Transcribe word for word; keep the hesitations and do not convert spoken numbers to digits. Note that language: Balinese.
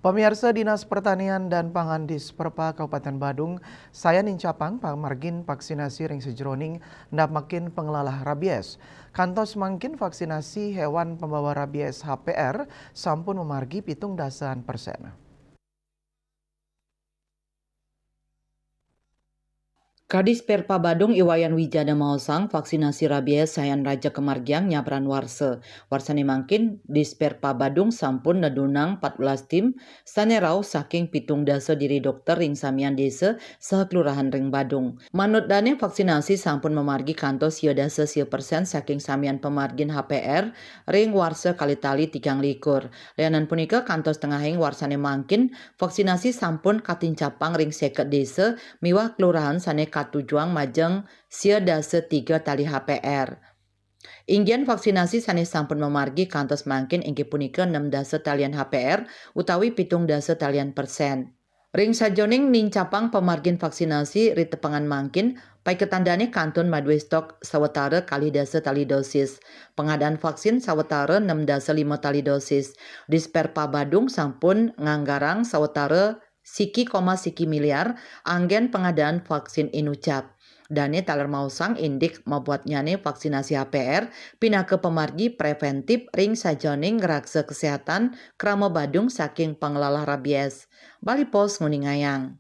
Pamiarsa, Dinas Pertanian dan Pangan Disperpa Kabupaten Badung sayan nincapang pamargin vaksinasi ring sajeroning namekin panglalah rabies. Kantos mangkin vaksinasi hewan pembawa rabies H P R sampun mamargi pitung dasan persen. Kadisperpa Badung I Wayan Wijana maosang, vaksinasi rabies sayan raja kamargiang nyabran warsa. Warsane mangkin, Disperpa Badung sampun nedunang empat belas tim sane rauh saking pitung dasa diri dokter ring samian desa saha kelurahan ring Badung. Manut dane, vaksinasi sampun mamargi kantos sia dasa sia persen saking samian pamargin H P R ring warsa kalih tali tigang likur. Lianan punika, kantos tengahing warsane mangkin, vaksinasi sampun katincapang ring seket desa miwah kelurahan sane katujuang majeng sia dasa tiga tali H P R. Inggian vaksinasi sane sampun mamargi kantos mangkin inggih punika enam dasa talian H P R utawi pitung dasa talian persen. Ring sajeroning nincapang pamargin vaksinasi ri tepengan mangkin, paiketan dane kantun madue stok sawatara kalih dasa tali dosis. Pangadaan vaksin sawatara enam dasa lima tali dosis. Disperpa Badung sampun nganggarang sawatara siki koma siki miliar anggen pangadaan vaksin inucap. Dane taler maosang indik mabuatnyane vaksinasi H P R pinaka pamargi preventif ring sajeroning ngraksa kesehatan krama Badung saking panglalah rabies. Bali Post nguningayang.